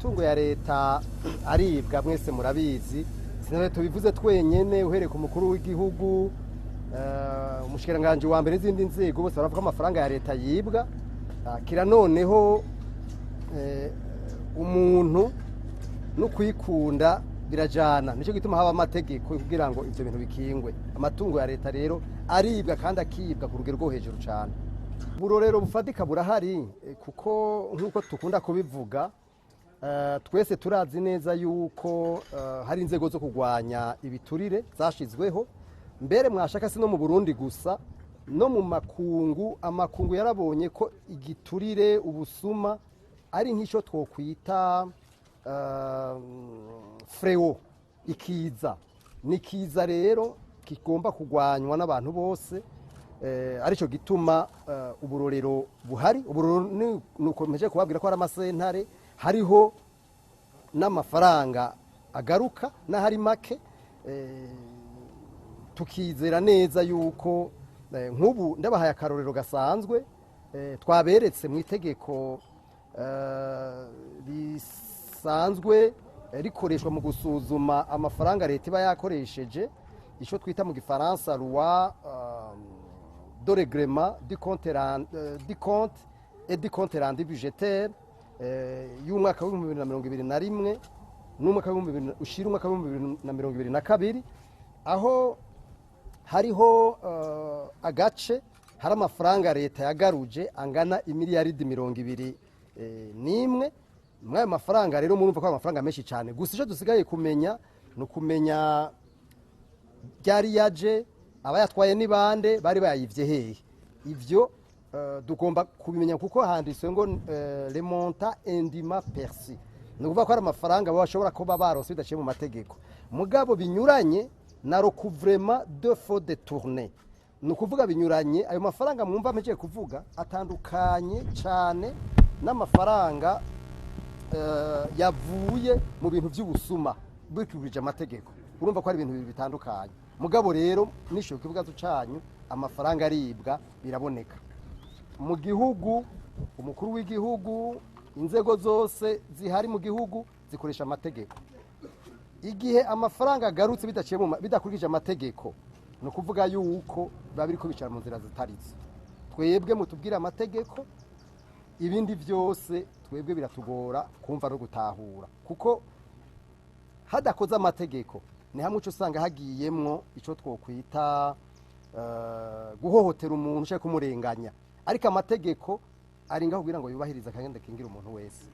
Amatungo ya leta aribwa, mwese murabizi, sinabe tubivuze twenyene. Uhereye ku mukuru w'igihugu, umushikiranganji wa mbere n'izindi nzego, bose baravuga amafaranga ya leta yibwa. Kira noneho umuntu no kwikunda birajana, nicyo gituma haba amategeko kugira ngo ivyo bintu bikingwe. Amatungo ya leta rero aribwa kandi akibwa ku rugero rwo hejuru cyane. Uburorero bufatika burahari, kuko nk'uko tukunda kubivuga, twese turazi neza yuko hari inzego zo kurwanya ibiturire zashizweho. Mbere mwashaka si no mu Burundi gusa, no mu makungu. Amakungu yarabonye ko igiturire, ubusuma ari nk'icyo twokwita fléau, ikiza. Ni kiza rero kigomba kurwanywa n'abantu bose, aricyo gituma uburorero buhari. Uburorero nukomeje kubabwira ko hari amasentare, hariho n'amafaranga agaruka n'ahari make. Tukizera neza yuko nk'ubu ndabahaye akarorero gasanzwe, twaberetse mu itegeko risanzwe rikoreshwa mu gusuzuma amafaranga leta iba yakoresheje, icyo twita mu gifaransa loi de règlement du compte et du compte rendu budgétaire y'umwaka wa 2021 n'umwaka w'ibihumbi bibiri ushira umwaka wa 2022, aho hariho agace hari amafaranga leta yagaruje angana imiliyaridi 21. Muri ayo mafaranga rero murumva ko ari amafaranga menshi cyane. Gusa icyo dusigaye kumenya ni ukumenya ryari yaje, abayatwaye ni bande, bari bayivye hehe. Ivyo tugomba kubimenya kuko handitswe ngo les montants indûment perçus, ni ukuvuga ko ari amafaranga baba bashobora kuba baronse bidaciye mu mategeko, mugabo binyuranye na recouvrement de fonds détournés. Ni ukuvuga binyuranye, ayo mafaranga mwumva mpejeje kuvuga atandukanye cyane n'amafaranga yavuye mu bintu by'ubusuma bikurikije amategeko. Urumva ko ari ibintu bibiri bitandukanye. Mugabo rero nishyuye ku kibuga cyanyu, amafaranga aribwa, biraboneka mu gihugu. Umukuru w'igihugu, inzego zose zihari mu gihugu zikoresha amategeko. Igihe amafaranga agarutse bidaciye bidakurikije amategeko, ni ukuvuga yuko biba biriko bicara mu nzira zitarizo. Twebwe mutubwire amategeko, ibindi byose twebwe biratugora kumva no gutahura, kuko hadakoze amategeko ni hamwe uca usanga hagiyemwo icyo twokwita guhohotera umuntu ushaka kumurenganya. Ariko amategeko ari ngaho kugira ngo yubahirize kandi akingire umuntu wese.